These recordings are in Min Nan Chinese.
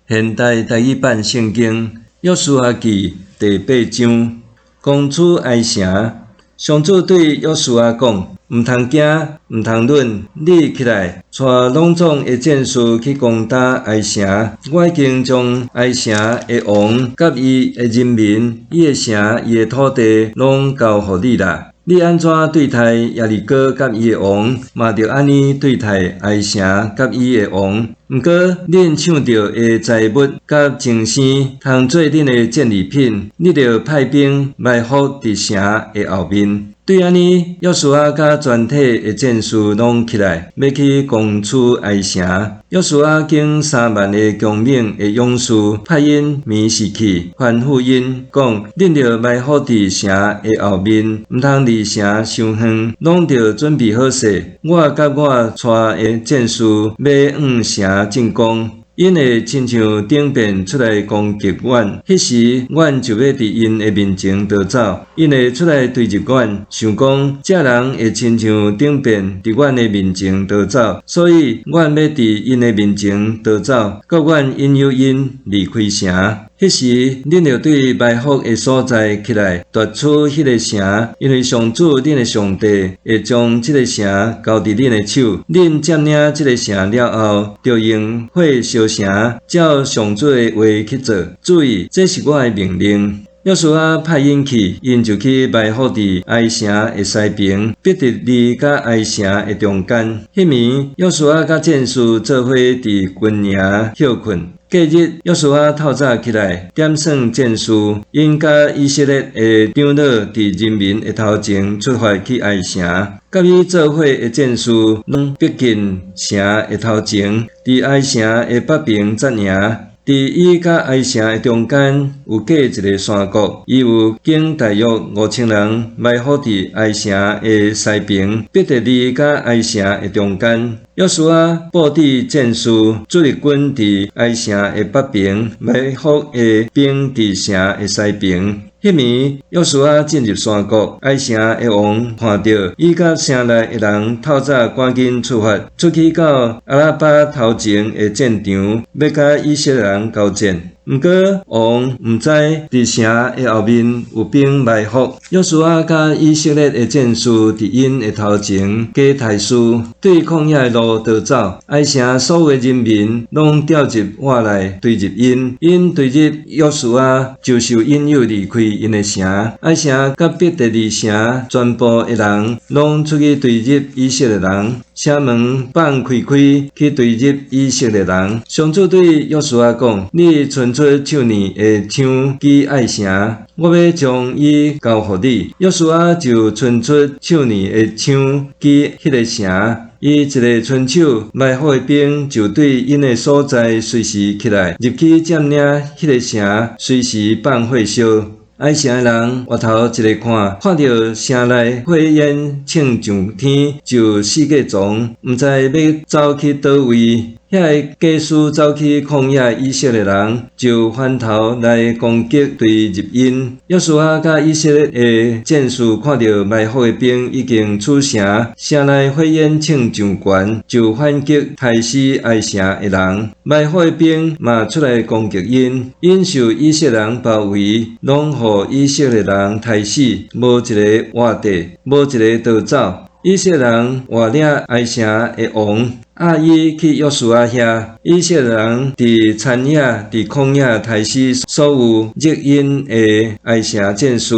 現代台語版聖經約書亞記第八章，攻取埃城。上主對約書亞講：毋通驚，毋通忍，你起來，帶攏總的戰士去攻打埃城。我已經將埃城的王佮伊的人民、伊的城、伊的土地，攏交予你啦。你按怎對待耶利哥佮伊的王，嘛著按呢對待埃城佮伊的王。毋過，恁搶著的財物佮精牲，通做恁的戰利品，你著派兵埋伏佇城的後面。對按呢，約書亞佮全體的戰士攏起來，欲去攻取埃城。約書亞揀3萬个強猛的勇士，派𪜶暝時去，吩咐𪜶講：恁著埋伏佇城的後面，毋通離城傷遠，攏著準備好勢。我佮我帶的戰士欲向城進攻。𪜶會親像頂遍出來攻擊阮，彼時阮就欲佇𪜶的面前逃走。𪜶會出來追入阮，想講這人會親像頂遍佇阮的面前逃走，所以阮欲佇𪜶的面前逃走，閣阮引誘𪜶離開城。彼時，恁著對埋伏的所在起來奪取彼个城，因為上主恁的上帝會將這个城交佇恁的手。恁佔領這个城了後，著用火燒城，照上主的話去做。注意，這是我的命令。約書亞派𪜶去，𪜶就去埋伏佇埃城的西爿，伯特利佮埃城的中間。彼暝，約書亞佮戰士做伙佇軍營歇睏。隔日，約書亞透早起來，點算戰士，𪜶佮以色列的長老佇人民的頭前出發去埃城。佮伊做伙的戰士攏逼近城的頭前，佇埃城的北爿紮營。佇伊佮埃城的中間有隔一个山谷，伊有揀大約5000人埋伏佇埃城的西爿，伯特利佮埃城的中間。約書亞布置戰士，主力軍佇埃城的北爿，埋伏的兵佇城的西爿。彼暝，約書亞進入山谷，埃城的王看著伊佮城內的人透早趕緊出發，出去到亞拉巴頭前的戰場，欲佮以色列人交戰。毋過，王毋知佇城的後面有兵埋伏。約書亞佮以色列的戰士佇𪜶的頭前假刣屍，對曠野的路逃走。埃城所有人民攏調集倚來追入𪜶，𪜶追入約書亞，就受引誘離開𪜶的城。埃城佮伯特利城全部的人攏出去追入以色列人，城門放開開去追入以色列人。上主對約書亞講：你伸出手裡的槍擊埃城，我欲將伊交予你。約書亞就伸出手裡的槍擊彼个城。伊一个伸手，埋伏的兵就對𪜶的所在隨時起來，入去佔領彼个城，隨時放火燒。埃城的人回頭一个看，看著城內火焰衝上天，就四界傱，毋知欲走去佗位。遐个假師走去曠野以色列人，就翻頭來攻擊追入𪜶。約書亞佮以色列的戰士看著埋伏的兵已經出城，城內火焰衝上懸，就反擊刣死埃城的人。埋伏的兵嘛出來攻擊𪜶，𪜶受以色列人包圍，攏予以色列人刣死，無一个活著，無一个逃走。以色列人活領埃城的王押伊去約書亞遐。以色列人佇田野、佇曠野刣死所有入𪜶的埃城戰士。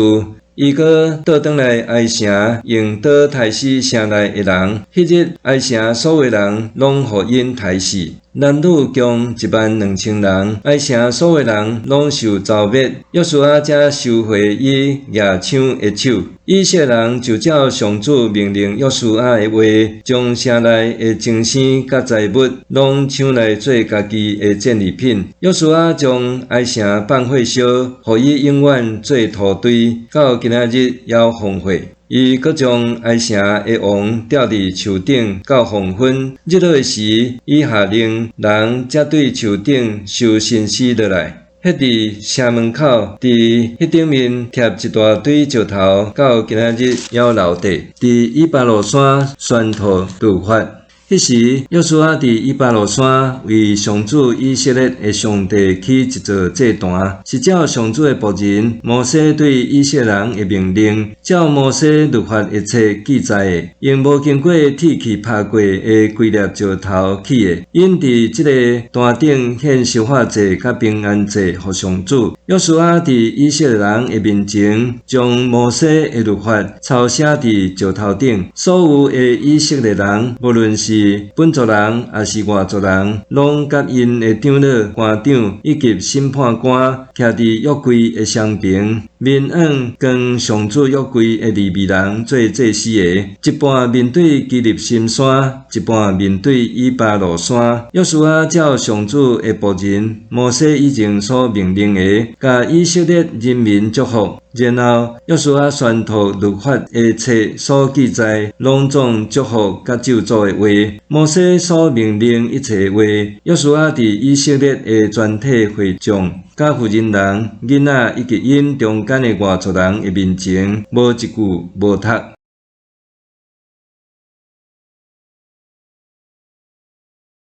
伊閣倒轉來埃城，用刀刣死城內的人。彼日埃城所有人攏予𪜶刣死，男女共1萬2千人。埃城所有人攏受蹂滅。約書亞才收回伊舉槍的手。以色列人就照上主命令約書亞的話，將城內的精牲佮財物攏搶來做家己的戰利品。約書亞將埃城放火燒，予伊永遠做土堆，到今仔日猶荒廢。伊閣將埃城的王吊佇樹頂到黃昏。日落時，伊下令人才對樹頂收身屍落來，彼佇城門口，佇彼頂面疊一大堆石頭，到今仔日猶留著。佇以巴路山宣討律法。彼彼時，約書亞佇以巴路山為上主以色列的上帝起一座祭壇，是照上主的僕人摩西對以色列人的命令，照摩西律法的冊記載的，用無經過鐵器拍過的規粒石頭起的。𪜶佇這个壇頂獻燒化祭佮平安祭予上主。約書亞佇以色列人的面前，將摩西的律法抄寫佇石頭頂。所有的以色列人，無論是本族人抑是外族人，攏佮𪜶的長老、官長以及審判官，徛佇約櫃的雙爿，面向扛上主約櫃的利未人做祭司的，一半面對基利心山，一半面對以巴路山。約書亞照上主的僕人摩西以前所命令的，共以色列人民祝福。然後，約書亞宣讀律法的冊所記載，攏總祝福佮咒詛的話，摩西所命令一切話，約書亞佇以色列的全體會眾、佮婦人人、囡仔以及𪜶中間的外族人的面前，無一句無讀。